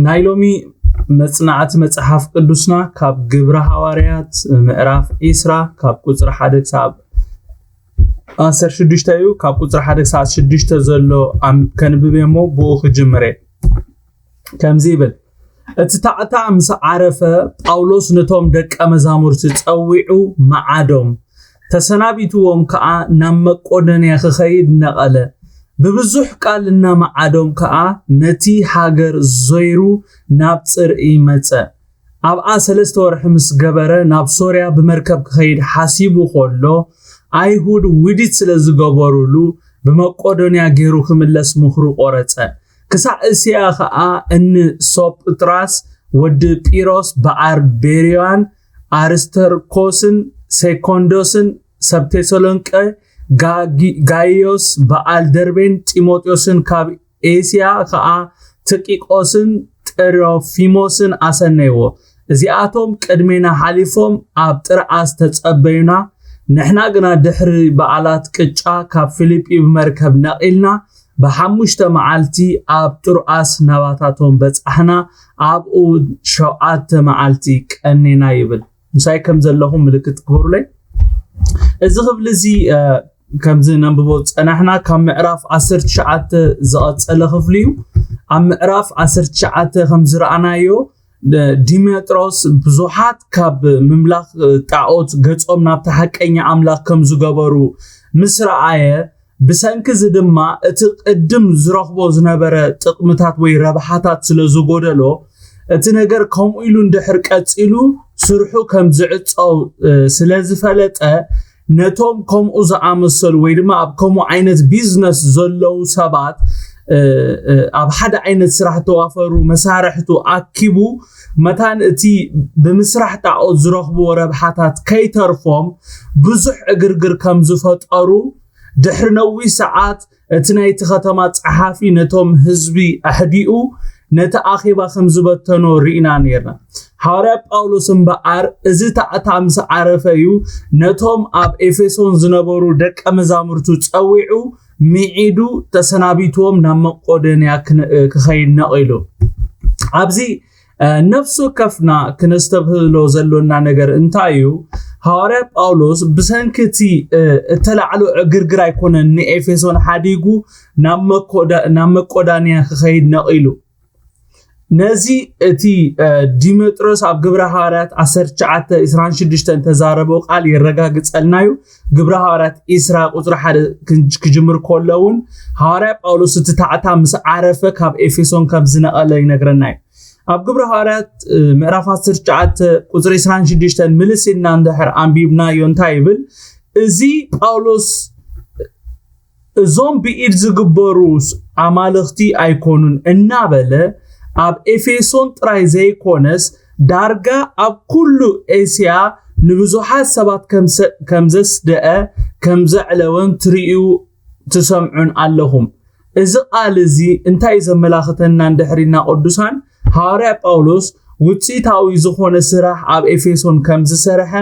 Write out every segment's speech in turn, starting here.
ናይ ሎሚ መጽናዕቲ መጽሓፍ ቅዱስና ካብ ግብረ ሃዋርያት ምዕራፍ ዒስራ ካብ ቁጽሪ ሓደ ክሳብ ዓሰርተ ሽዱሽተ እዩ። ካብ ቁጽሪ ሓደ ክሳብ ሽዱሽተ ዘሎ ኣም-፣ ከንብብ እሞ ብኡ ክጅምር እየ። ከምዚ ይብል፣ እቲ ታዕታዕ ምስ ዓረፈ፣ ጳውሎስ ነቶም ደቀ መዛሙርቲ ጸዊዑ መዓዶም፣ ተሰናቢትዎም ከኣ ናብ መቄዶንያ ክኸይድ ነቐለ። ብብዙሕ ቃል እናመዓዶም ከኣ ነቲ ሃገር ዞይሩ ናብ ጽርዒ መጸ። ኣብኣ ሰለስተ ወርሒ ምስ ገበረ ናብ ሶርያ ብመርከብ ክኸይድ ሓሲቡ ከሎ፣ ኣይሁድ ውዲት ስለ ዝገበሩሉ ብመቄዶንያ ገይሩ ክምለስ ምኽሩ ቆረጸ። ክሳዕ እስያ ኸኣ እኒ ሶጵጥራስ ወዲ ጲሮስ በዓል ቤርዮን ኣሪስተርኮስን ሴኮንዶስን ሰብ ቴሰሎንቄ፣ ጋጊ-፣ ጋይዮስ በዓል ደርቤን ጢሞቴዎስን ካብ ኤስያ ኸኣ ትቂቆስን ጥሮፊሞስን ኣሰነይዎ። እዚኣቶም ቅድሜና ሓሊፎም ኣብ ጥርኣስ ተጸበዩና። ንሕና ግና ድሕሪ በዓላት ቅጫ ካብ ፊልጲ ብመርከብ ነቒልና፣ ብሓሙሽተ መዓልቲ ኣብ ጥርኣስ ናባታቶም በጻሕና፣ ኣብኡ ሸውዓተ መዓልቲ ቀኒና ይብል። ምሳይ ከም ዘለኹም ምልክት ግበሩለይ። እዚ ክፍሊ እዚ፣ እ፣ ከምዚ ነንብቦ ዝጸናሕና ካብ ምዕራፍ ዓሰርተ ትሽዓተ ዝቐጸለ ክፍሊ እዩ። ኣብ ምዕራፍ ዓሰርተ ትሽዓተ ከም ዝረኣናዮ፣ እ፣ ዲሜጥሮስ ብዙሓት ካብ ምምላኽ፣ እ፣ ጣዖት ገጾም ናብቲ ሓቀኛ ኣምላኽ ከም ዝገበሩ ምስ ረኣየ፣ ብሰንኪ እዚ ድማ እቲ ቅድም ዝረኽቦ ዝነበረ ጥቕምታት ወይ ረብሓታት ስለ ዝጎደሎ፣ እቲ ነገር ከምኡ ኢሉ እንድሕር ቀጺሉ ስርሑ ከም ዝዕጸው፣ እ፣ ስለ ዝፈለጠ፣ ነቶም ከምኡ ዝኣመሰሉ ወይ ድማ ኣብ ከምኡ ዓይነት ቢዝነስ ዘለዉ ሰባት፣ እ፣ እ፣ ኣብ ሓደ ዓይነት ስራሕ ተዋፈሩ መሳርሕቱ ኣኪቡ፣ መታን እቲ ብምስራሕ ጣዖት ዝረኽብዎ ረብሓታት ከይተርፎም ብዙሕ ዕግርግር ከም ዝፈጠሩ፣ ድሕሪ ነዊህ ሰዓት እቲ ናይቲ ከተማ ጸሓፊ ነቶም ህዝቢ ኣሕዲኡ ነቲ ኣኼባ ከም ዝበተኖ ርኢና ነርና። ሃዋርያ ጳውሎስ እምበኣር እዚ ታዕታ ምስ ዓረፈ እዩ ነቶም ኣብ ኤፌሶን ዝነበሩ ደቀ መዛሙርቱ ጸዊዑ፣ ምዒዱ፣ ተሰናቢትዎም ናብ መቄዶንያ ክነ-፣ ክኸይድ ነቒሉ። ኣብዚ፣ እ፣ ነፍሲ ወከፍና ክነስተብህሎ ዘሎና ነገር እንታይ እዩ? ሃዋርያ ጳውሎስ ብሰንኪ እቲ፣ እ፣ እተላዕሎ ዕግርግር ኣይኮነን ንኤፌሶን ሓዲጉ ናብ መኮዳ-፣ ናብ መቄዶንያ ክኸይድ ነቒሉ። ነዚ እቲ፣ እ፣ ዲሜጥሮስ ኣብ ግብረ ሃዋርያት ዓሰርተ ትሽዓተ ዕስራን ሽዱሽተን ተዛረቦ ቃል የረጋግጸልና እዩ። ግብረ ሃዋርያት ዕስራ ቁጽሪ ሓደ ክን-፣ ክጅምር ከሎ እውን ሃዋርያ ጳውሎስ እቲ ታዕታ ምስ ዓረፈ ካብ ኤፌሶን ከም ዝነቐለ ይነግረና እዩ። ኣብ ግብረ ሃዋርያት፣ እ፣ ምዕራፍ ዓሰርተ ትሽዓተ ቁጽሪ ዕስራን ሽዱሽተን ምልስ ኢልና እንድሕር ኣንቢብናዮ እንታይ ይብል? እዚ ጳውሎስ እዞም ብኢድ ዝግበሩ ኣማልኽቲ ኣይኮኑን እናበለ ኣብ ኤፌሶን ጥራይ ዘይኮነስ ዳርጋ ኣብ ኩሉ ኤስያ ንብዙሓት ሰባት ከም ሰ-፣ ከም ዘስደአ ከም ዘዕለወን ትርእዩ ትሰምዑን ኣለኹም። እዚ ቃል እዚ እንታይ እዩ ዘመላኽተና እንድሕር ኢልና ቅዱሳን፣ ሃዋርያ ጳውሎስ ውጽኢታዊ ዝኾነ ስራሕ ኣብ ኤፌሶን ከም ዝሰርሐ፣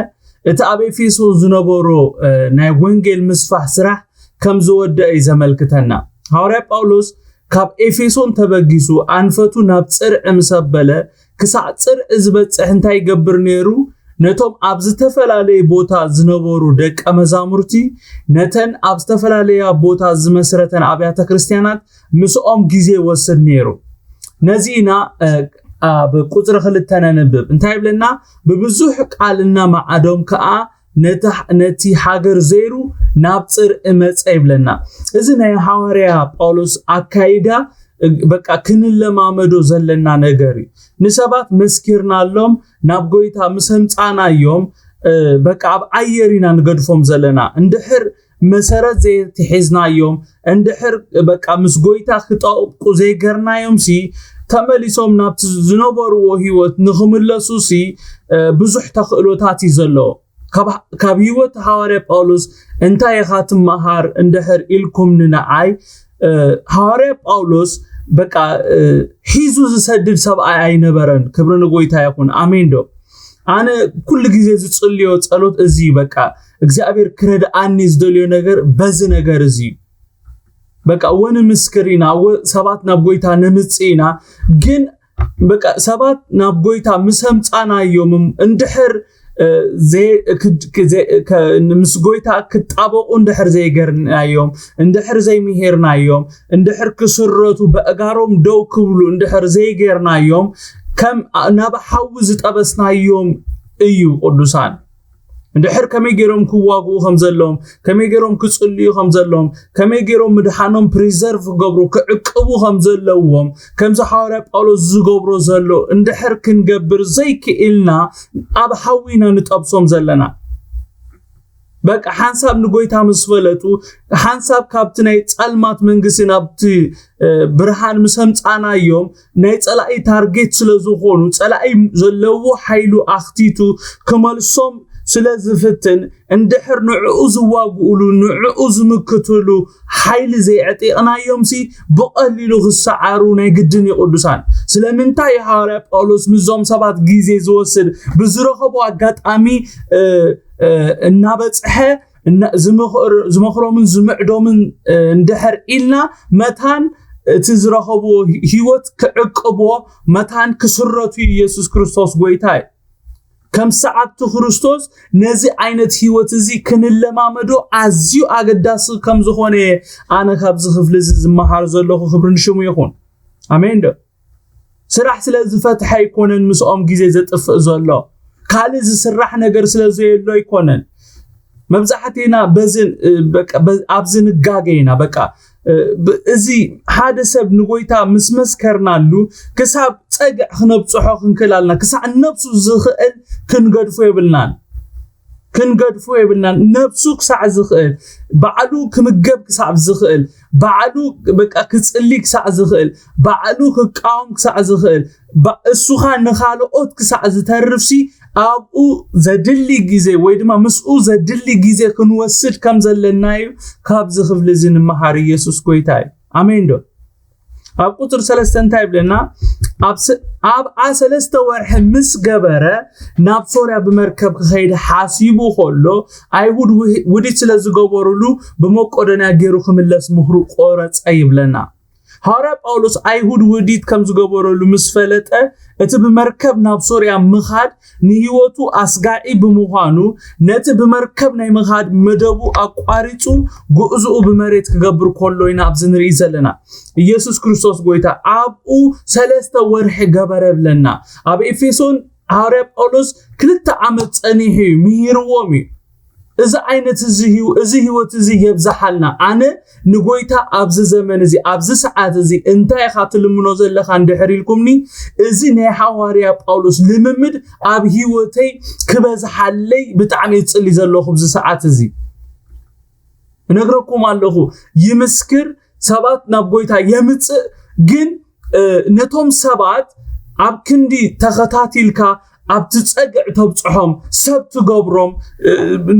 እቲ ኣብ ኤፌሶን ዝነበሮ፣ እ፣ ናይ ወንጌል ምስፋሕ ስራሕ ከም ዝወደአ እዩ ዘመልክተና። ሃዋርያ ጳውሎስ ካብ ኤፌሶን ተበጊሱ ኣንፈቱ ናብ ጽርዒ ምስ ኣበለ፣ ክሳዕ ጽርዒ ዝበጽሕ እንታይ ይገብር ነይሩ? ነቶም ኣብ ዝተፈላለየ ቦታ ዝነበሩ ደቀ መዛሙርቲ፣ ነተን ኣብ ዝተፈላለያ ቦታ ዝመስረተን ኣብያተ ክርስቲያናት ምስኦም ግዜ ይወስድ ነይሩ። ነዚ ኢና፣ እ፣ ኣብ ቁጽሪ ክልተ ነንብብ። እንታይ ይብለና? ብብዙሕ ቃል እናመዓዶም ከኣ ነቲ፣ ነቲ ሃገር ዘይሩ ናብ ጽርዒ መጸ ይብለና። እዚ ናይ ሃዋርያ ጳውሎስ ኣካይዳ፣ እ፣ በቃ ክንለማመዶ ዘለና ነገር እዩ። ንሰባት መስኪርናሎም፣ ናብ ጎይታ ምስ ኣምጻእናዮም፣ እ፣ በቃ ኣብ ኣየር ኢና ንገድፎም ዘለና። እንድሕር መሰረት ዘይትሒዝናዮም፣ እንድሕር በቃ ምስ ጎይታ ክጠብቁ ዘይገርናዮም ሲ፣ ተመሊሶም ናብቲ ዝነበርዎ ህይወት ንኽምለሱ ሲ፣ እ፣ ብዙሕ ተኽእሎታት እዩ ዘለዎ። ካብ፣ ካብ ህይወት ሃዋርያ ጳውሎስ እንታይ ኢኻ ትመሃር እንድሕር ኢልኩም ንዓይ፣ እ፣ ሃዋርያ ጳውሎስ በቃ፣ እ፣ ሒዙ ዝሰድድ ሰብኣይ ኣይነበረን። ክብሪ ንጎይታ ይኹን። ኣሜን ዶ? ኣነ ኩሉ ግዜ ዝጽልዮ ጸሎት እዚ እዩ። በቃ እግዚኣብሔር ክረድኣኒ ዝደልዮ ነገር በዚ ነገር እዚ እዩ። በቃ ወንምስክር ኢና፣ ወ-፣ ሰባት ናብ ጎይታ ነምጽእ ኢና፣ ግን በቃ ሰባት ናብ ጎይታ ምስ ኣምጻናዮም፣ እንድሕር እ፣ ዘይ- ክድ- ዘይ- ከ- ምስ ጎይታ ክጣበቑ እንድሕር ዘይገርናዮም፣ እንድሕር ዘይምሄርናዮም፣ እንድሕር ክስረቱ በእጋሮም ደው ክብሉ እንድሕር ዘይገርናዮም፣ ከም ናብ ሓዊ ዝጠበስናዮም እዩ። ቅዱሳን፣ እንድሕር ከመይ ገይሮም ክዋግኡ ከም ዘለዎም፣ ከመይ ገይሮም ክጽልዩ ከም ዘለዎም፣ ከመይ ገይሮም ምድሓኖም ፕሪዘርቭ ክገብሩ፣ ክዕቅቡ ከም ዘለዎም፣ ከምዚ ሓዋርያ ጳውሎስ ዝገብሮ ዘሎ እንድሕር ክንገብር ዘይክኢልና፣ ኣብ ሓዊ ኢና ንጠብሶም ዘለና። በቃ ሓንሳብ ንጎይታ ምስ ፈለጡ፣ ሓንሳብ ካብቲ ናይ ጸልማት መንግስቲ ናብቲ እ፣ ብርሃን ምስ ኣምጻናዮም፣ ናይ ጸላኢ ታርጌት ስለ ዝኾኑ፣ ጸላኢ ዘለዎ ሓይሉ ኣኽቲቱ ክመልሶም ስለ ዝፍትን፣ እንድሕር ንዕኡ ዝዋግኡሉ፣ ንዕኡ ዝምክትሉ ሓይሊ ዘየዕጢቕናዮምሲ፣ ብቐሊሉ ክሰዓሩ ናይ ግድን እዩ። ቅዱሳን፣ ስለምንታይ እዩ ሃዋርያ ጳውሎስ ምስዞም ሰባት ግዜ ዝወስድ? ብዝረኸቦ ኣጋጣሚ እ፣ እ፣ እናበጽሐ እና- ዝመኽር- ዝመኽሮምን ዝምዕዶምን እ፣ እንድሕር ኢልና፣ መታን እቲ ዝረኸብዎ ሂ- ህይወት ክዕቅብዎ፣ መታን ክስረቱ ኢየሱስ ክርስቶስ ጎይታ እዩ። ከም ሰዓብቲ ክርስቶስ ነዚ ዓይነት ህይወት እዚ ክንለማመዶ ኣዝዩ ኣገዳሲ ከም ዝኾነ እየ ኣነ ካብዚ ክፍሊ እዚ ዝመሃር ዘለኹ። ክብሪ ንሽሙ ይኹን። ኣሜን ዶ? ስራሕ ስለ ዝፈትሐ ኣይኮነን ምስኦም ግዜ ዘጥፍእ ዘሎ። ካልእ ዝስራሕ ነገር ስለ ዘየሎ ኣይኮነን። መብዛሕትና በዚ፣ እ፣ በቃ፣ በ-፣ ኣብዚ ንጋገ ኢና። በቃ፣ እ፣ ብ-፣ እዚ ሓደ ሰብ ንጎይታ ምስ መስከርናሉ ክሳብ ጸግዕ ክነብጽሖ ክንክእል ኣለና። ክሳዕ ነብሱ ዝኽእል ክንገድፎ የብልናን። ክንገድፎ የብልናን። ነብሱ ክሳዕ ዝኽእል፣ ባዕሉ ክምገብ ክሳዕ ዝኽእል፣ ባዕሉ በቃ ክጽሊ ክሳዕ ዝኽእል፣ ባዕሉ ክቃወም ክሳዕ ዝኽእል፣ ባ-፣ እሱኻ ንኻልኦት ክሳዕ ዝተርፍሲ ኣብኡ ዘድሊ ግዜ ወይ ድማ ምስኡ ዘድሊ ግዜ ክንወስድ ከም ዘለና እዩ ካብዚ ክፍሊ እዚ ንምሃር። ኢየሱስ ጎይታ እዩ። ኣሜን ዶ? ኣብ ቁጽሪ ሰለስተ እንታይ ይብለና? ኣብ ስ-፣ ኣብኣ ሰለስተ ወርሒ ምስ ገበረ ናብ ሶርያ ብመርከብ ክኸይድ ሓሲቡ ከሎ ኣይሁድ ውህ-፣ ውዲት ስለ ዝገበሩሉ ብመቄዶንያ ገይሩ ክምለስ ምኽሩ ቆረጸ ይብለና። ሃዋርያ ጳውሎስ ኣይሁድ ውዲት ከም ዝገበረሉ ምስ ፈለጠ፣ እቲ ብመርከብ ናብ ሶርያ ምኻድ ንህይወቱ ኣስጋዒ ብምዃኑ፣ ነቲ ብመርከብ ናይ ምኻድ መደቡ ኣቋሪጹ፣ ጉዕዞኡ ብመሬት ክገብር ከሎ ኢና ኣብዚ ንርኢ ዘለና። ኢየሱስ ክርስቶስ ጎይታ ኣብኡ ሰለስተ ወርሒ ገበረ ብለና። ኣብ ኤፌሶን ሃዋርያ ጳውሎስ ክልተ ዓመት ጸኒሑ እዩ፣ ምሂርዎም እዩ። እዚ ዓይነት እዚ ህይወ-፣ እዚ ህይወት እዚ የብዝሓልና። ኣነ ንጎይታ ኣብዚ ዘመን እዚ፣ ኣብዚ ሰዓት እዚ እንታይ ኢኻ ትልምኖ ዘለኻ እንድሕር ኢልኩምኒ፣ እዚ ናይ ሃዋርያ ጳውሎስ ልምምድ ኣብ ህይወተይ ክበዝሓለይ ብጣዕሚ እጽሊ ዘለኹ ኣብዚ ሰዓት እዚ። እነግረኩም ኣለኹ፣ ይምስክር፣ ሰባት ናብ ጎይታ የምጽእ፣ ግን፣ እ፣ ነቶም ሰባት ኣብ ክንዲ ተኸታቲልካ ኣብቲ ጸግዕ ተብጽሖም፣ ሰብ ትገብሮም፣ እ፣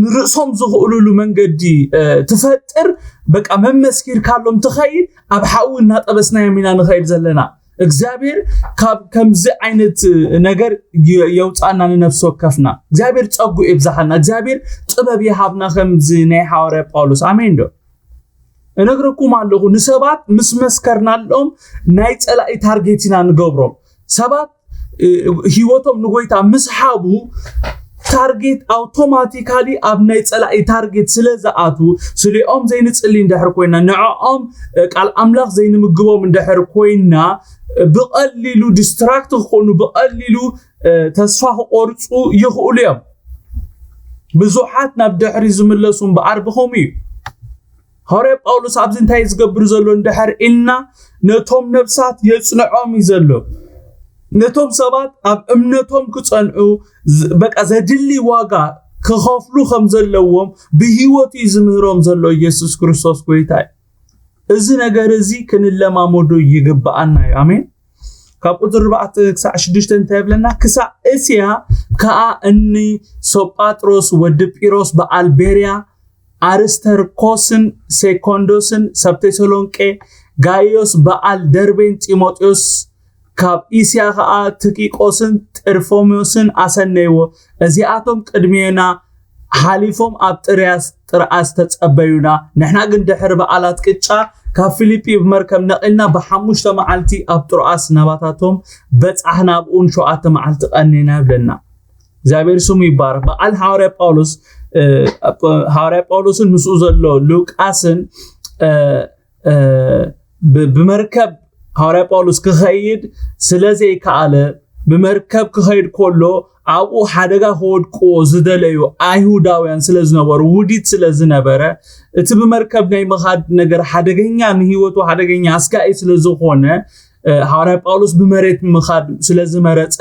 ንርእሶም ዝኽእሉሉ መንገዲ፣ እ፣ ትፈጥር፣ በቃ መመስኪርካሎም ትኸይድ፣ ኣብ ሓዊ እናጠበስናዮም ኢና ንኸይድ ዘለና። እግዚኣብሔር ካብ ከምዚ ዓይነት ነገር የ-፣ የውፃና ንነፍሲ ወከፍና። እግዚኣብሔር ጸጉ ይብዛሓልና። እግዚኣብሔር ጥበብ ይሃብና ከምዚ ናይ ሃዋርያ ጳውሎስ። ኣሜን ዶ? እነግረኩም ኣለኹ፣ ንሰባት ምስ መስከርናሎም ናይ ጸላኢ ታርጌት ኢና ንገብሮም። ሰባት፣ እ፣ ህይወቶም ንጎይታ ምስ ሃቡ ታርጌት ኣውቶማቲካሊ ኣብ ናይ ጸላኢ ታርጌት ስለ ዝኣቱ፣ ስሊኦም ዘይንጽሊ እንድሕር ኮይና፣ ንዕኦም፣ እ፣ ቃል ኣምላኽ ዘይንምግቦም እንድሕር ኮይና፣ እ፣ ብቐሊሉ ዲስትራክት ክኾኑ፣ ብቐሊሉ፣ እ፣ ተስፋ ክቆርጹ ይኽእሉ እዮም። ብዙሓት ናብ ድሕሪ ዝምለሱ እምበኣር ብኸምኡ እዩ። ሃዋርያ ጳውሎስ ኣብዚ እንታይ ዝገብር ዘሎ እንድሕር ኢልና፣ ነቶም ነፍሳት የጽንዖም እዩ ዘሎ። ነቶም ሰባት ኣብ እምነቶም ክጸንዑ፣ ዝ-፣ በቃ ዘድሊ ዋጋ ክኸፍሉ ከም ዘለዎም ብህይወቱ እዩ ዝምህሮም ዘሎ ኢየሱስ ክርስቶስ ጎይታ እዩ። እዚ ነገር እዚ ክንለማመዶ ይግብኣና እዩ። ኣሜን። ካብ ቁጽሪ ኣርባዕተ ክሳዕ ሽዱሽተ እንታይ ይብለና? ክሳዕ እስያ ከኣ እኒ ሶጳጥሮስ ወዲ ጲሮስ በዓል ቤርያ፣ ኣርስተርኮስን ሴኮንዶስን ሰብ ተሰሎንቄ፣ ጋይዮስ በዓል ደርቤን ጢሞቴዎስ ካብ እስያ ከኣ ትኪቆስን ጥርፎሞስን ኣሰነይዎ። እዚኣቶም ቅድሜና ሓሊፎም ኣብ ጥርያስ ጥርኣስ ተጸበዩና። ንሕና ግን ድሕሪ በዓላት ቅጫ ካብ ፊልጲ ብመርከብ ነቒልና ብሓሙሽተ መዓልቲ ኣብ ጥርኣስ ናባታቶም በጻሕና። ኣብኡን ሸውዓተ መዓልቲ ቀኒና ይብለና። እግዚኣብሔር ስሙ ይባረክ። በዓል ሃዋርያ ጳውሎስ፣ እ፣ ሃዋርያ ጳውሎስን ምስኡ ዘሎ ሉቃስን፣ እ፣ እ፣ ብ-፣ ብመርከብ ሃዋርያ ጳውሎስ ክኸይድ ስለ ዘይከኣለ፣ ብመርከብ ክኸይድ ከሎ ኣብኡ ሓደጋ ከወድቅዎ ዝደለዩ ኣይሁዳውያን ስለ ዝነበሩ፣ ውዲት ስለ ዝነበረ፣ እቲ ብመርከብ ናይ ምኻድ ነገር ሓደገኛ፣ ንህይወቱ ሓደገኛ ኣስጋኢ ስለ ዝኾነ፣ እ፣ ሃዋርያ ጳውሎስ ብመሬት ምኻድ ስለ ዝመረጸ፣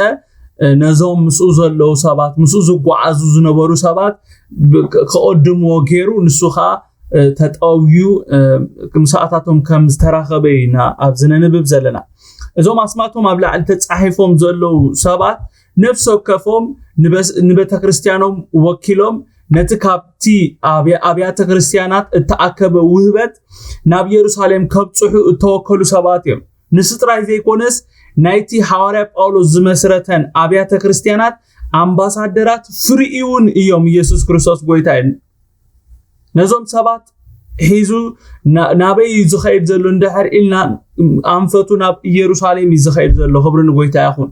እ፣ ነዞም ምስኡ ዘለዉ ሰባት፣ ምስኡ ዝጓዓዙ ዝነበሩ ሰባት ብ-፣ ክ-፣ ክቕድምዎ ገይሩ፣ ንሱ ኸኣ፣ እ፣ ተጠውዩ፣ እ፣ ምሳኣታቶም ከም ዝተራኸበ ኢና ኣብዚ ነንብብ ዘለና። እዞም ኣስማቶም ኣብ ላዕሊ ተጻሒፎም ዘለዉ ሰባት ነፍሲ ወከፎም ንበስ-፣ ንቤተ ክርስቲያኖም ወኪሎም ነቲ ካብቲ ኣብያ-፣ ኣብያተ ክርስቲያናት እተኣከበ ውህበት ናብ ኢየሩሳሌም ከብጽሑ እተወከሉ ሰባት እዮም። ንሱ ጥራይ ዘይኮነስ ናይቲ ሃዋርያ ጳውሎስ ዝመስረተን ኣብያተ ክርስቲያናት ኣምባሳደራት ፍርኢውን እዮም። ኢየሱስ ክርስቶስ ጎይታ እዩ። ነዞም ሰባት ሒዙ ና-፣ ናበይ እዩ ዝኸይድ ዘሎ እንድሕር ኢልና፣ ኣንፈቱ ናብ ኢየሩሳሌም እዩ ዝኸይድ ዘሎ። ክብሪ ንጎይታ ይኹን።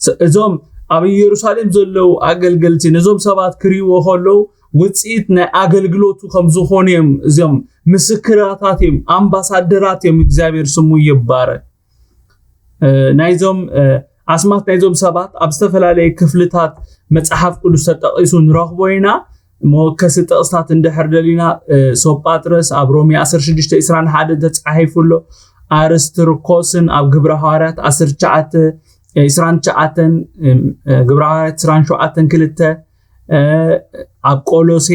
ስ-፣ እዞም ኣብ ኢየሩሳሌም ዘለዉ ኣገልገልቲ ነዞም ሰባት ክርእይዎ ከለዉ ውጽኢት ናይ ኣገልግሎቱ ከም ዝኾኑ እዮም። እዞም ምስክራታት እዮም፣ ኣምባሳደራት እዮም። እግዚኣብሔር ስሙ ይባረክ። እ፣ ናይዞም፣ እ፣ ኣስማት ናይዞም ሰባት ኣብ ዝተፈላለየ ክፍልታት መጽሓፍ ቅዱስ ተጠቒሱ ንረኽቦ ኢና። መወከሲ ጥቕስታት እንድሕር ደሊና፣ እ፣ ሶጳጥረስ ኣብ ሮሜ ዓሰርተ ሽዱሽተ ዕስራን ሓደን ተጻሒፉ ኣሎ። ኣርስጥርኮስን ኣብ ግብረ ሃዋርያት ዓሰርተ ትሽዓተ፣ እ፣ ዕስራን ትሽዓተን፣ እ፣ ግብረ ሃዋርያት ዕስራን ሸውዓተን ክልተ፣ እ፣ ኣብ ቆሎሴ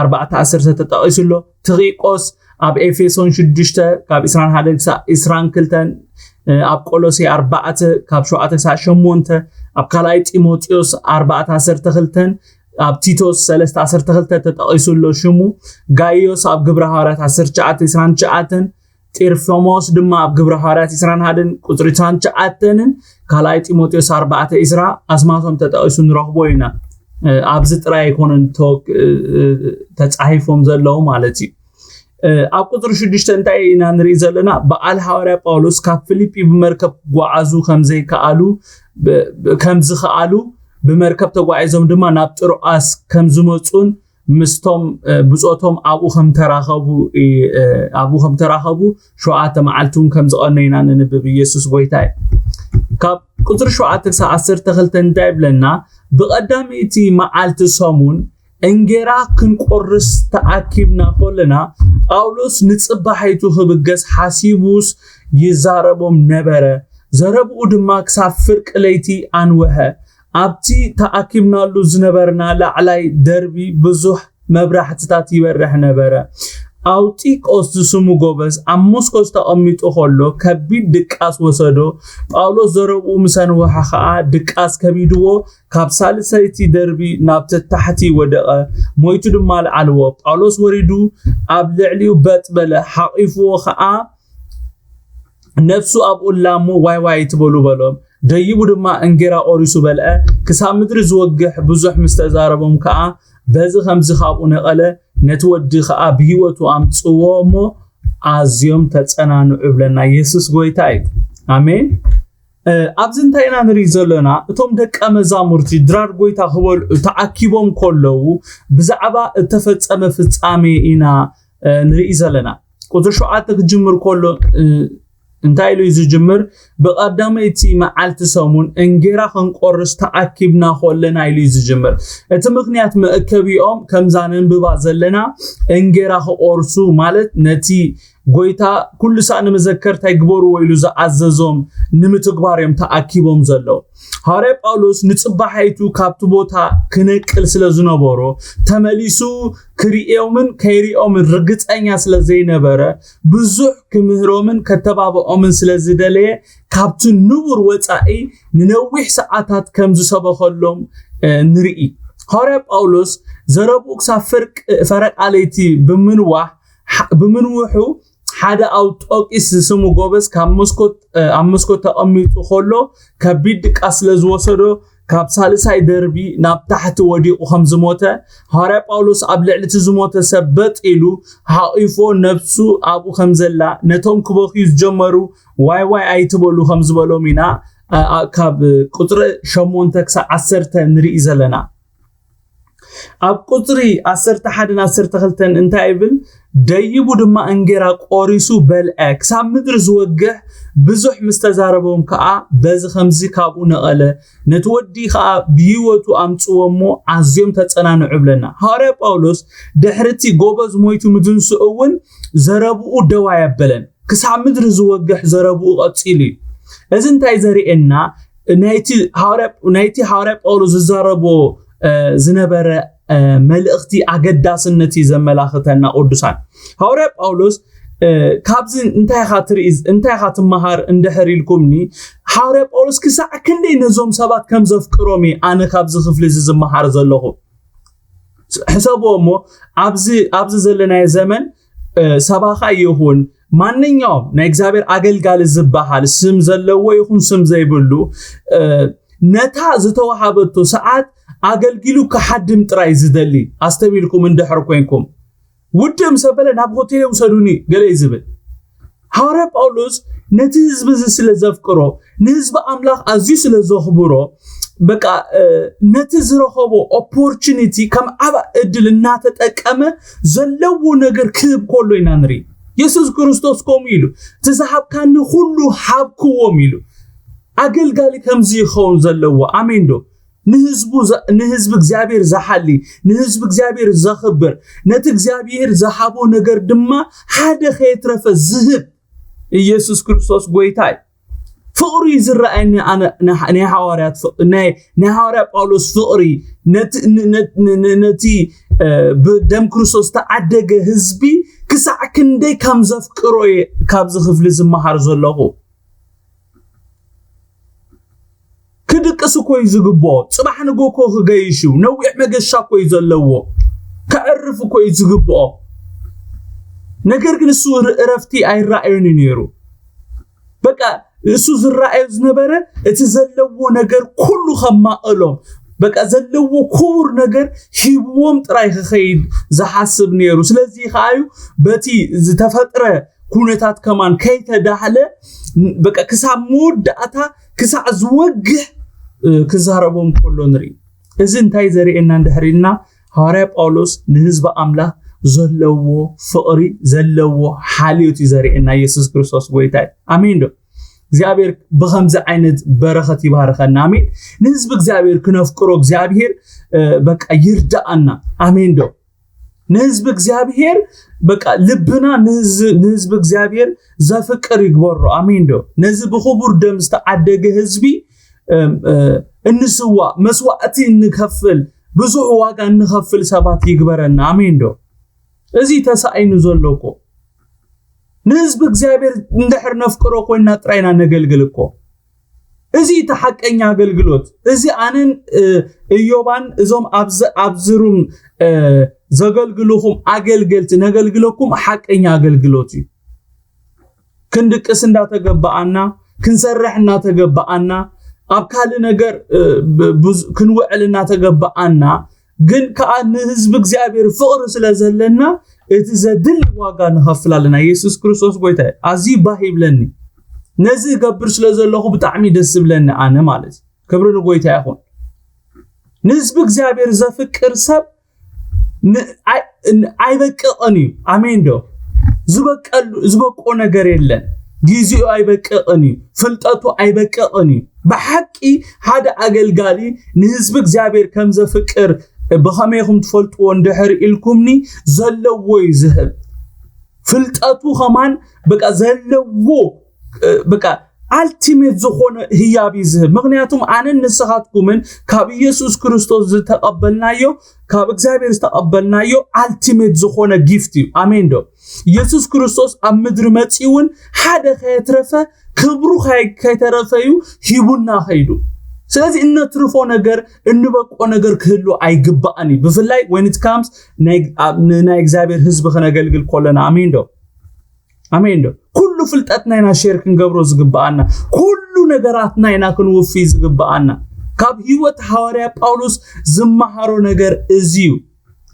ኣርባዕተ ዓሰርተ ተጠቒሱ ኣሎ። ትኺቆስ ኣብ ኤፌሶን ሽዱሽተ ካብ ዕስራን ሓደን ክሳብ ዕስራን ክልተን፣ እ፣ ኣብ ቆሎሴ ኣርባዕተ ካብ ሸውዓተ ክሳብ ሸሞንተ፣ ኣብ ካልኣይ ጢሞቴዎስ ኣርባዕተ ዓሰርተ ክልተን፣ ኣብ ቲቶስ ሰለስተ ዓሰርተ ክልተ ተጠቒሱ ኣሎ ሽሙ። ጋይዮስ ኣብ ግብረ ሃዋርያት ዓሰርተ ትሽዓተ ዕስራን ትሽዓተን፣ ጢርፎሞስ ድማ ኣብ ግብረ ሃዋርያት ዕስራን ሓደን ቁጽሪ ዕስራን ትሽዓተንን ካልኣይ ጢሞቴዎስ ኣርባዕተ ዕስራ ኣስማቶም ተጠቒሱ ንረኽቦ ኢና። እ፣ ኣብዚ ጥራይ ኣይኮነን ተወክ-፣ እ፣ እ፣ ተጻሒፎም ዘለዉ ማለት እዩ። እ፣ ኣብ ቁጽሪ ሽዱሽተ እንታይ ኢና ንርኢ ዘለና? በዓል ሃዋርያ ጳውሎስ ካብ ፊልጲ ብመርከብ ክጓዓዙ ከም ዘይከኣሉ፣ ብ-፣ ብ-፣ ከም ዝኸኣሉ፣ ብመርከብ ተጓዒዞም ድማ ናብ ጥሮኣስ ከም ዝመጹን ምስቶም፣ እ፣ ብጾቶም ኣብኡ ከም ተራኸቡ፣ እ፣ እ፣ ኣብኡ ከም ተራኸቡ ሸውዓተ መዓልቲ እውን ከም ዝቐነዩና ንንብብ። ኢየሱስ ጎይታ እዩ። ካብ ቁጽሪ ሸውዓተ ክሳብ ዓሰርተ ክልተ እንታይ ይብለና? ብቐዳመይቲ መዓልቲ ሰሙን እንጌራ ክንቆርስ ተኣኪብና ከለና፣ ጳውሎስ ንጽባሒቱ ክብገስ ሓሲቡስ ይዛረቦም ነበረ። ዘረብኡ ድማ ክሳብ ፍርቂ ለይቲ ኣንውሐ። ኣብቲ ተኣኪብናሉ ዝነበርና ላዕላይ ደርቢ ብዙሕ መብራህትታት ይበርህ ነበረ። ኣውጢቆስ ዝስሙ ጎበዝ ኣብ መስኮት ተቐሚጡ ከሎ ከቢድ ድቃስ ወሰዶ። ጳውሎስ ዘረብኡ ምስ ኣንውሐ ኸኣ ድቃስ ከቢድዎ ካብ ሳልሰይቲ ደርቢ ናብ ተታሕቲ ወደቐ። ሞይቱ ድማ ኣልዓልዎ። ጳውሎስ ወሪዱ ኣብ ልዕሊኡ በጥ በለ፣ ሓቒፍዎ ኸኣ ነፍሱ ኣብኡ እላ እሞ ዋይ ዋይ ኣይትበሉ በሎም። ደይቡ ድማ እንጌራ ቆሪሱ በልዐ። ክሳብ ምድሪ ዝወግሕ ብዙሕ ምስ ተዛረቦም ከኣ በዚ ከምዚ ካብኡ ነቐለ። ነቲ ወዲ ከኣ ብህይወቱ ኣምጽዎ እሞ ኣዝዮም ተጸናንዑ ይብለና። ኢየሱስ ጎይታ እዩ። ኣሜን። እ፣ ኣብዚ እንታይ ኢና ንርኢ ዘለና? እቶም ደቀ መዛሙርቲ ድራር ጎይታ ክበልዑ ተኣኪቦም ከለዉ ብዛዕባ እተፈጸመ ፍጻሜ ኢና፣ እ፣ ንርኢ ዘለና። ቁጽሪ ሸውዓተ ክጅምር ከሎ፣ እ፣ እንታይ ኢሉ እዩ ዝጅምር? ብቐዳመይቲ መዓልቲ ሰሙን እንጌራ ክንቆርስ ተኣኪብና ከለና ኢሉ እዩ ዝጅምር። እቲ ምኽንያት መእከቢኦም ከምዛ ነንብባ ዘለና እንጌራ ክቆርሱ ማለት ነቲ ጎይታ ኩሉ ሳዕ ንመዘከርታይ ግበርዎ ኢሉ ዝኣዘዞም ንምትግባር እዮም ተኣኪቦም ዘለዉ። ሃዋርያ ጳውሎስ ንጽባሓይቱ ካብቲ ቦታ ክነቅል ስለ ዝነበሮ ተመሊሱ ክርእዮምን ከይርእዮምን ርግጸኛ ስለ ዘይነበረ ብዙሕ ክምህሮምን ከተባብዖምን ስለ ዝደለየ ካብቲ ንቡር ወጻኢ ንነዊሕ ሰዓታት ከም ዝሰበኸሎም፣ እ፣ ንርኢ። ሃዋርያ ጳውሎስ ዘረብኡ ክሳብ ፍርቅ-፣ ፈረቃ ለይቲ ብምንዋሕ፣ ሕ-፣ ብምንውሑ ሓደ ኣውጦቂስ ዝስሙ ጎበዝ ካብ መስኮት፣ እ፣ ኣብ መስኮት ተቐሚጡ ከሎ ከቢድ ድቃስ ስለ ዝወሰዶ ካብ ሳልሳይ ደርቢ ናብ ታሕቲ ወዲቑ ከም ዝሞተ፣ ሃዋርያ ጳውሎስ ኣብ ልዕሊ እቲ ዝሞተ ሰብ በጥ ኢሉ ሓቒፎ፣ ነብሱ ኣብኡ ከም ዘላ፣ ነቶም ክበኽዩ ዝጀመሩ ዋይ ዋይ ኣይትበሉ ከም ዝበሎም ኢና ካብ ቁፅሪ ሸሞንተ ክሳብ ዓሰርተ ንርኢ ዘለና። ኣብ ቁፅሪ ዓሰርተ ሓደን ዓሰርተ ክልተን እንታይ ይብል? ደይቡ ድማ እንጌራ ቆሪሱ በልዐ፣ ክሳብ ምድሪ ዝወግሕ ብዙሕ ምስ ተዛረቦም ከዓ፣ በዚ ከምዚ ካብኡ ነቐለ። ነቲ ወዲ ከዓ ብህይወቱ ኣምፅዎ እሞ ኣዝዮም ተፀናንዑ ብለና። ሃዋርያ ጳውሎስ ድሕሪ እቲ ጎበዝ ሞይቱ ምትንስኡ እውን ዘረብኡ ደው ኣየበለን። ክሳብ ምድሪ ዝወግሕ ዘረብኡ ቀፂሉ እዩ። እዚ እንታይ ዘርእየና? ናይቲ ሃዋርያ ጳውሎስ ዝዛረቦ ዝነበረ መልእኽቲ ኣገዳስነት እዩ ዘመላኽተና። ቅዱሳን፣ ሃዋርያ ጳውሎስ ካብዚ እንታይ ኢኻ ትርኢ፣ እንታይ ኢኻ ትመሃር እንድሕር ኢልኩምኒ፣ ሃዋርያ ጳውሎስ ክሳዕ ክንደይ ነዞም ሰባት ከም ዘፍቅሮም እዩ ኣነ ካብዚ ክፍሊ እዚ ዝመሃር ዘለኹ። ሕሰብዎ እሞ፣ ኣብዚ ኣብዚ ዘለናዮ ዘመን ሰባኻ ይኹን ማንኛውም ናይ እግዚኣብሔር ኣገልጋሊ ዝበሃል፣ ስም ዘለዎ ይኹን ስም ዘይብሉ፣ ነታ ዝተዋሃበቶ ሰዓት ኣገልጊሉ ክሓድም ጥራይ ዝደሊ፣ ኣስተቢልኩም እንድሕር ኮይንኩም፣ ውድእ ምስ ኣበለ ናብ ሆቴል ውሰዱኒ ገለ እዩ ዝብል። ሃዋርያ ጳውሎስ ነቲ ህዝቢ እዚ ስለ ዘፍቅሮ፣ ንህዝቢ ኣምላኽ ኣዝዩ ስለ ዘኽብሮ፣ በቃ ነቲ ዝረኸቦ ኦፖርቹኒቲ ከም ዓብ እድል እናተጠቀመ ዘለዎ ነገር ክህብ ከሎ ኢና ንርኢ። የሱስ ክርስቶስ ከምኡ ኢሉ፣ እቲ ዝሃብካኒ ኩሉ ሃብክዎም ኢሉ። ኣገልጋሊ ከምዚ ይኸውን ዘለዎ። ኣሜን ዶ? ንህዝቡ ንህዝቢ እግዚኣብሔር ዝሓሊ፣ ንህዝቢ እግዚኣብሔር ዘኽብር፣ ነቲ እግዚኣብሔር ዝሃቦ ነገር ድማ ሓደ ከየትረፈ ዝህብ ኢየሱስ ክርስቶስ ጎይታ እዩ። ፍቕሪ እዩ ዝረኣየኒ ኣነ። ናይ ሃዋርያ ጳውሎስ ፍቕሪ፣ ነቲ ብደም ክርስቶስ ዝተዓደገ ህዝቢ ክሳዕ ክንደይ ከም ዘፍቅሮ እየ ካብዚ ክፍሊ ዝመሃር ዘለኹ። ክድቅስ እኮ እዩ ዝግብኦ። ፅባሕ ንጎ እኮ ክገይሽ እዩ። ነዊሕ መገሻ እኮ እዩ ዘለዎ። ከዕርፍ እኮ እዩ ዝግብኦ። ነገር ግን እሱ እረፍቲ ኣይረኣዮን እዩ ነይሩ። በቃ እሱ ዝረኣዮ ዝነበረ እቲ ዘለዎ ነገር ኩሉ ከማእሎም፣ በቃ ዘለዎ ክቡር ነገር ሂብዎም ጥራይ ክኸይድ ዝሓስብ ነይሩ። ስለዚ ከኣዩ በቲ ዝተፈጥረ ኩነታት ከማን ከይተዳህለ፣ በቃ ክሳብ መወዳእታ ክሳዕ ዝወግሕ ክዛረቦም ከሎ ንርኢ። እዚ እንታይ ዘርእየና እንድሕር ኢልና፣ ሃዋርያ ጳውሎስ ንህዝቢ ኣምላኽ ዘለዎ ፍቕሪ፣ ዘለዎ ሓልዮት እዩ ዘርእየና። ኢየሱስ ክርስቶስ ጎይታ እዩ። ኣሜን ዶ? እግዚኣብሔር ብኸምዚ ዓይነት በረኸት ይባርኸና። ኣሜን። ንህዝቢ እግዚኣብሔር ክነፍቅሮ እግዚኣብሔር በቃ ይርዳኣና። ኣሜን ዶ? ንህዝቢ እግዚኣብሔር በቃ ልብና ንህዝቢ እግዚኣብሔር ዘፍቅር ይግበሮ። ኣሜን ዶ? ነዚ ብክቡር ደም ዝተዓደገ ህዝቢ እንስዋ፣ መስዋዕቲ እንከፍል፣ ብዙሕ ዋጋ እንኸፍል ሰባት ይግበረና። ኣሜን ዶ? እዚ ተሳኢኑ ዘሎ እኮ ንህዝቢ እግዚኣብሔር እንድሕር ነፍቅሮ ኮይና ጥራይና ነገልግል እኮ። እዚ እቲ ሓቀኛ ኣገልግሎት። እዚ ኣነን እዮባን እዞም ኣብዚ ሩም ዘገልግልኹም ኣገልገልቲ ነገልግለኩም ሓቀኛ ኣገልግሎት እዩ። ክንድቅስ እንዳተገባኣና፣ ክንሰርሕ እናተገባኣና፣ ኣብ ካልእ ነገር ክንውዕል እናተገባኣና፣ ግን ከኣ ንህዝቢ እግዚኣብሔር ፍቕሪ ስለ ዘለና እቲ ዘድሊ ዋጋ ንኸፍል ኣለና። የሱስ ክርስቶስ ጎይታ እዩ። ኣዝዩ ባህ ይብለኒ። ነዚ እገብር ስለ ዘለኹ ብጣዕሚ ደስ ዝብለኒ ኣነ ማለት እዩ። ክብሪ ንጎይታ ይኹን። ንህዝቢ እግዚኣብሔር ዘፍቅር ሰብ ኣይበቅቕን እዩ። ኣሜን ዶ? ዝበቆ ነገር የለን። ግዚኡ ኣይበቅቕን እዩ። ፍልጠቱ ኣይበቅቕን እዩ። ብሓቂ ሓደ ኣገልጋሊ ንህዝቢ እግዚኣብሔር ከም ዘፍቅር ብኸመይ ኢኹም ትፈልጥዎ እንድሕር ኢልኩምኒ፣ ዘለዎ እዩ ዝህብ። ፍልጠቱ ኸማን በቃ ዘለዎ በቃ ኣልቲሜት ዝኾነ ህያብ እዩ ዝህብ። ምኽንያቱም ኣነን ንስኻትኩምን ካብ ኢየሱስ ክርስቶስ ዝተቐበልናዮ፣ ካብ እግዚኣብሔር ዝተቐበልናዮ ኣልቲሜት ዝኾነ ጊፍት እዩ። ኣሜን ዶ? ኢየሱስ ክርስቶስ ኣብ ምድሪ መጺኡ እውን ሓደ ከየትረፈ ክብሩ ከይተረፈ እዩ ሂቡና ከይዱ። ስለዚ እነትርፎ ነገር እንበቆ ነገር ክህሉ ኣይግባእን እዩ። ብፍላይ when it comes ንናይ እግዚኣብሔር ህዝቢ ክነገልግል ከለና። ኣሜን ዶ? ኣሜን ዶ? ኩሉ ፍልጠትና ኢና ሼር ክንገብሮ ዝግባኣና፣ ኩሉ ነገራትና ኢና ክንውፊ ዝግባኣና። ካብ ህይወት ሃዋርያ ጳውሎስ ዝመሃሮ ነገር እዚ እዩ።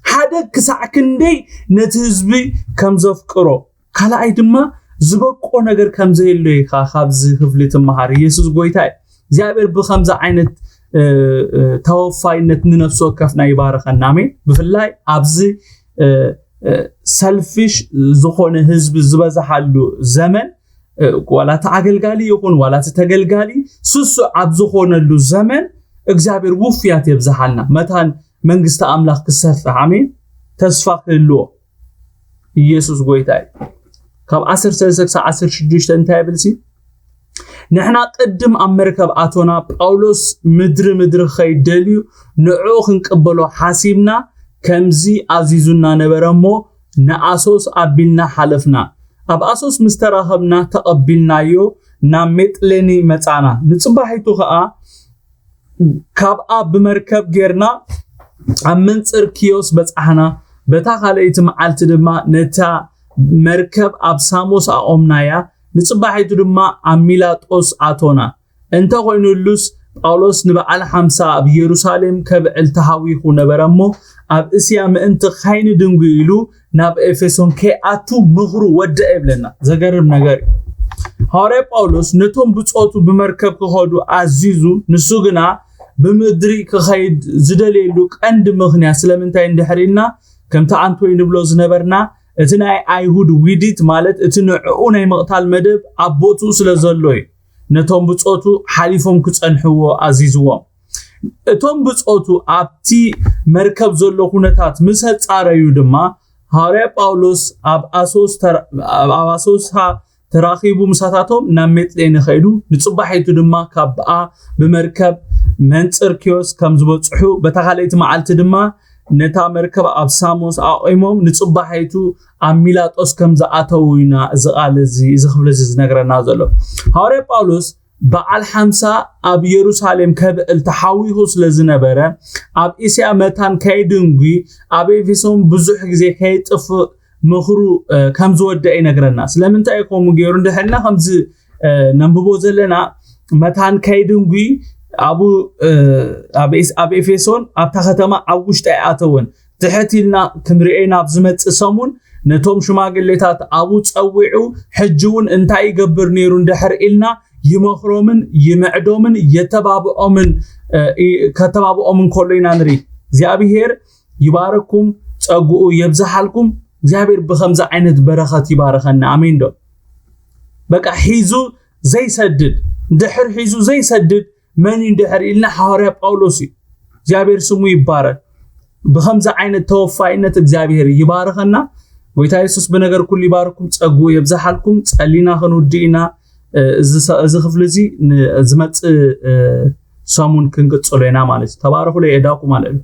ሓደ ክሳዕ ክንደይ ነቲ ህዝቢ ከም ዘፍቅሮ፣ ካልኣይ ድማ ዝበቆ ነገር ከም ዘየሎ ኢኻ ካብዚ ክፍሊ ትመሃር። ኢየሱስ ጎይታ እዩ። እግዚኣብሔር ብከምዚ ዓይነት ተወፋይነት ንነፍሲ ወከፍና ይባረኸና። ኣሜን። ብፍላይ ኣብዚ ሰልፊሽ ዝኾነ ህዝቢ ዝበዝሓሉ ዘመን፣ ዋላ እቲ ኣገልጋሊ ይኹን ዋላ እቲ ተገልጋሊ ስሱዕ ኣብ ዝኾነሉ ዘመን፣ እግዚኣብሔር ውፍያት የብዝሓልና። መታን መንግስቲ ኣምላኽ ክሰፍሕ፣ ኣሜን፣ ተስፋ ክህልዎ። ኢየሱስ ጎይታ እዩ። ካብ ዓሰርተ ሰለስተ ክሳብ ዓሰርተ ሽዱሽተ እንታይ ይብል ሲ? ንሕና ቅድም ኣብ መርከብ ኣቶና፣ ጳውሎስ ምድሪ ምድሪ ክኸይድ ደልዩ፣ ንዕኡ ክንቅበሎ ሓሲብና፣ ከምዚ ኣዚዙና ነበረ እሞ፣ ንኣሶስ ኣቢልና ሓለፍና። ኣብ ኣሶስ ምስ ተራኸብና፣ ተቐቢልናዮ፣ ናብ ሜጥሌኒ መጻና። ንጽባሒቱ ኸኣ ካብኣ ብመርከብ ጌርና ኣብ መንጽር ኪዮስ በጻሕና። በታ ካልኣይቲ መዓልቲ ድማ ነታ መርከብ ኣብ ሳሞስ ኣቖምናያ። ንጽባሒቱ ድማ ኣብ ሚላጦስ ኣቶና። እንተ ኾይኑሉስ፣ ጳውሎስ ንበዓል ሓምሳ ኣብ የሩሳሌም ከብዕል ተሃዊኹ ነበረ እሞ፣ ኣብ እስያ ምእንቲ ካይንድንጉ ኢሉ ናብ ኤፌሶን ከይኣቱ ምኽሩ ወደአ ይብለና። ዘገርም ነገር እዩ። ሃዋርያ ጳውሎስ ነቶም ብጾቱ ብመርከብ ክኸዱ ኣዚዙ፣ ንሱ ግና ብምድሪ ክኸይድ ዝደልየሉ ቀንዲ ምኽንያት ስለምንታይ እንድሕር ኢልና፣ ከምቲ ኣንቶይ ንብሎ ዝነበርና፣ እቲ ናይ ኣይሁድ ዊዲት፣ ማለት እቲ ንዕኡ ናይ ምቕታል መደብ ኣብ ቦትኡ ስለ ዘሎ እዩ ነቶም ብጾቱ ሓሊፎም ክጸንሕዎ ኣዚዝዎም። እቶም ብጾቱ ኣብቲ መርከብ ዘሎ ኩነታት ምስ ኣጻረዩ ድማ፣ ሃዋርያ ጳውሎስ ኣብ ኣሶስ ተራ-፣ ኣብ ኣሶሳ ተራኺቡ ምሳታቶም ናብ ሜጥሌኒ ኸይዱ፣ ንጽባሒቱ ድማ ካብኣ ብመርከብ መንጽር ኪዮስ ከም ዝበጽሑ፣ በታ ካልኣይቲ መዓልቲ ድማ ነታ መርከብ ኣብ ሳሞስ ኣቑሞም ንጽባሒቱ ኣብ ሚላጦስ ከም ዝኣተዉ ኢና እዚ ቃል እዚ፣ እዚ ክፍሊ እዚ ዝነግረና ዘሎ። ሃዋርያ ጳውሎስ በዓል ሓምሳ ኣብ የሩሳሌም ከብዕል ተሓዊኹ ስለ ዝነበረ፣ ኣብ እስያ መታን ከይድንጉ ኣብ ኤፌሶን ብዙሕ ግዜ ከይጥፍእ ምኽሩ፣ እ፣ ከም ዝወደአ ይነግረና። ስለምንታይ እዩ ከምኡ ገይሩ? እንድሕር ኢልና ከምዚ፣ እ፣ ነንብቦ ዘለና፣ መታን ከይድንጉ ኣብኡ፣ እ፣ ኣብ ኤስ-፣ ኣብ ኤፌሶን ኣብታ ከተማ ኣብ ውሽጢ ኣይኣተወን። ትሕት ኢልና ክንሪኦ ኢና። ኣብ ዝመጽእ ሰሙን ነቶም ሽማግሌታት ኣብኡ ጸዊዑ፣ ሕጂ እውን እንታይ ይገብር ነይሩ እንድሕር ኢልና፣ ይመኽሮምን ይምዕዶምን የተባብዖምን፣ እ፣ ይ-፣ ከተባብዖምን ከሎ ኢና ንርኢ። እግዚኣብሔር ይባረኩም፣ ጸግኡ የብዝሓልኩም። እግዚኣብሔር ብኸምዚ ዓይነት በረኸት ይባረኸና። ኣሜን ዶ? በቃ ሒዙ ዘይሰድድ፣ ድሕር ሒዙ ዘይሰድድ መን እዩ እንድሕር ኢልና፣ ሃዋርያ ጳውሎስ እዩ። እግዚኣብሔር ስሙ ይባረክ። ብኸምዚ ዓይነት ተወፋይነት እግዚኣብሔር ይባርኸና። ጎይታ የሱስ ብነገር ኩሉ ይባርኩም፣ ጸግኡ የብዝሓልኩም። ጸሊና ክንውድእ ኢና። እ፣ እዚ ሰ-፣ እዚ ክፍሊ እዚ ን-፣ ዝመጽእ፣ እ፣ ሰሙን ክንቅጽሎ ኢና ማለት እዩ። ተባረኹለይ፣ የዳኹም ማለት እዩ።